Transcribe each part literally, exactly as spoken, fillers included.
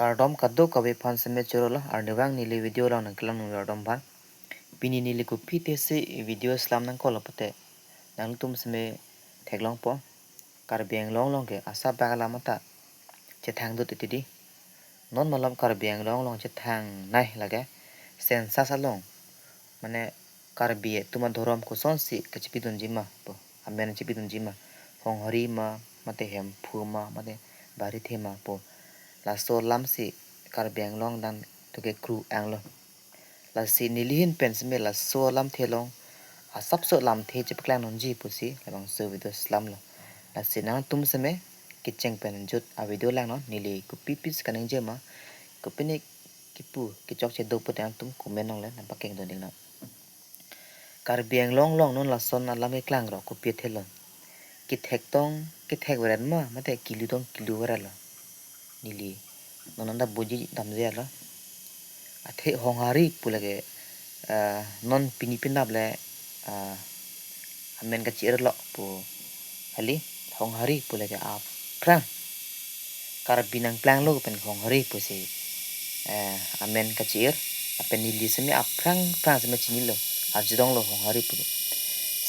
Kardom kadokave aphan seme choro lo, arnivang neli video along nangkelang nung kardom aphan. Pini neli kopi tesi video selam nangkok lo pute, nangtum seme theklongpo. Karbi Anglong along ke asap bak alam ta chethang dut titi di. Non malom Karbi Anglong along chethangnei lake census along, mane Karbi atum adhorom kosonsi kachipidunji ma pu, amen chipidunji ma, Honghari ma, mate Hemphu ma, mate Barithe ma pu, laso alamsi Karbi Anglong adang toke kru anglo. Lasi neli ahin pen seme laso alamthe along asapso alamthe chepaklang nangji pusi labangso video selam lo. Lasi nangtum seme kecheng pen jut avideo langnon, neli kopi pis kaningje ma, kopine kipu kechokche do pute nangtum comment along le nangpakeng dun dingnon. Karbi Anglong along non lason alam keklang ro kopi athe lo. Kethek tong kethek veret ma, mate kilu tong kilu veret lo. Neli non anta buji damje lo. Athe Honghari pu lake, eh, non pini penap le, eh, amen kachi-ir lo pu kali. Honghari pu lake aphrang Karbi nangplang lo pen Honghari pusi, eh, amen kachi-ir, lapen neli seme aphrang phrang seme chinilo, arjudong lo Honghari pu.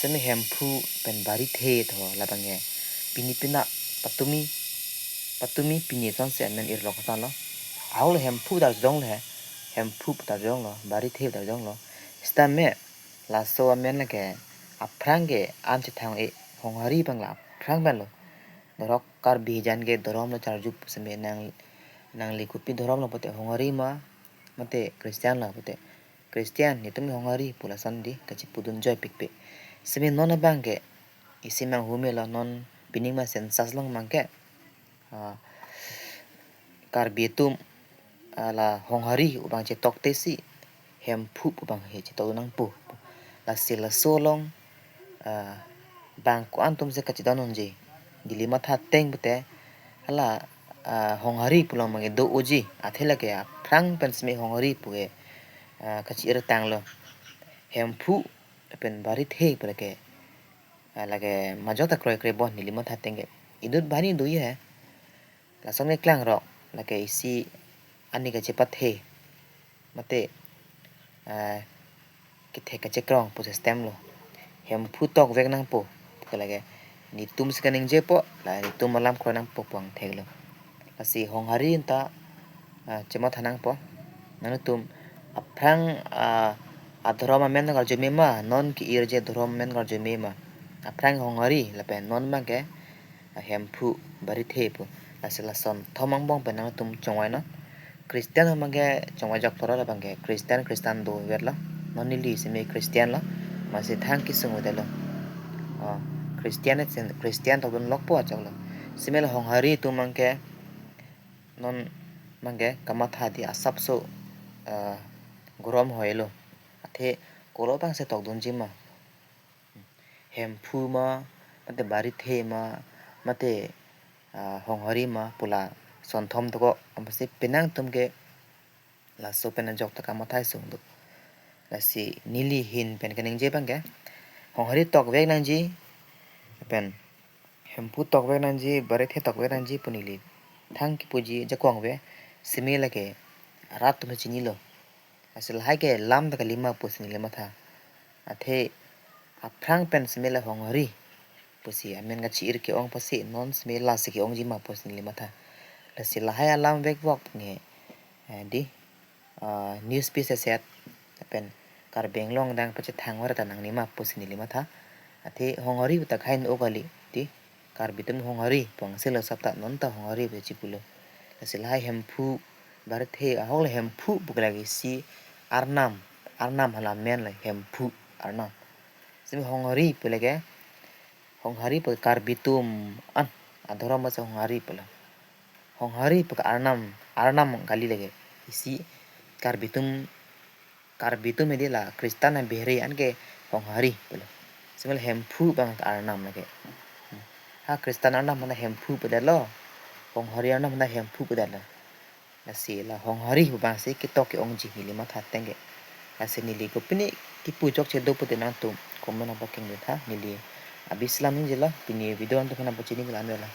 Seme Hemphu pen Barithe tho labang ke pini penap patumi, patumi pini asonsi amen irlo kosonlo. Ahok le Hemphu ta arjudong le, Hemphu ta arjudong lo, Barithe ta arjudong lo. Sitame laso amen lake aphrang ke an chethang e, Honghari abang la aphrang pen lo. Norok Karbi jan ke dhorom lo charju seme nang, nangli kopi dhorom lo pute, Honghari ma, mate Christian lo pute, Christian, netum Honghari pu lason di kachipudun joipikpik. Seme non abang ke isi manghu melo, non pining ma census along abang ke, ah, Karbi atum, ah, la Honghari pu abang chetok tesi Hemphu pu abang he chetok nangpo. Lasi laso along, ah, bang ko-an atumsi kachidon unji. Neli matha ateng pute hala, ah, Honghari pu along abang ke do unji. Athe lake aphrang pen seme Honghari pu ke, ah, kachi-ir tanglo. Hemphu pen Barithe pu lake, ah, lake majok ta kroikre bon neli matha ateng ke. Idut banghini do ye he. Lason keklang ro lake isi ani kachepathe, mate, eh, kethek kachekrong pu system lo. Hemphu tokvek nangpo pu ke lake netumsi kaningjepo, la netum alam kroi nangpo pu angthek lo. Lasi Honghari anta, eh, chematha nangpo. Nangtum aphrang, ah, adhorom amen karju me ma, non ke-irje adhorom amen karju me ma. Aphrang Honghari lapen non abang ke, ah, Hemphu, Barithe pu. Lasi lason thom angbong pen nangtum chongvai non. Christian abang ke chongvai jok toro abang ke Christian, Christian dover lo. Non neli seme Christian lo. Masi thang kesung ude lo. Oh, Christian et sen, Christian tokdun lokpo achok lo. Seme la Honghari atum abang ke non abang ke kamatha di asapso, eh, gorom hoi lo. Athe kolo abangsi tokdunji ma, Hemphu ma, mate Barithe ma, mate, ah, Honghari ma pu lason thom toko, amatsi penang atum ke laso pen ajok ta kamatha sung do. Lasi neli ahin pen kaningje abang ke Honghari tokvek nangji, pen Hemphu tokvek nangji, Barithe tokvek nangji pu neli thang kepuji jakong ave, seme lake rat atum chinilo. Lasi lahai ke lam ta kali ma pusi neli matha. Athe aphrang pen seme la Honghari pusi amen kachi-ir ke-ong pusi non seme lasi ke-ongji ma pusi neli matha. Lasi lahai alam vekvok nge, eh, di, ah, news piece aset pen Karbi Anglong adang pachethang ora ta nangne ma pusi neli matha. Athe Honghari pu ta khai no kali di, Karbi atum Honghari pu angse lo, asap ta non ta Honghari pu chipulo. Lasi lahai Hemphu, Barithe, ahok le Hemphu pu ke lake isi arnam, arnam hala amen le Hemphu arnam. Seme Honghari pu lake, Honghari pu Karbi atum an adhorom masa Honghari pu lo. Honghari pu ke arnam, arnam kali lake. Isi Karbi atum, Karbi atum hedi la Christian na Bihari anke Honghari pulo. Seme la Hemphu abang ke arnam lake. Ha Christian arnam mane Hemphu pudetlo. Honghari arnam mane Hemphu pudetlo. Lasi la Honghari pu abangsi ketok ke-ongji neli matha ateng ke. Lasi neli kopine kipu chokche do pute nangtum comment nangpakeng dun tha, neli abi selam ningjelo, pini video nangtum aphan nangpachini ke la-an lo.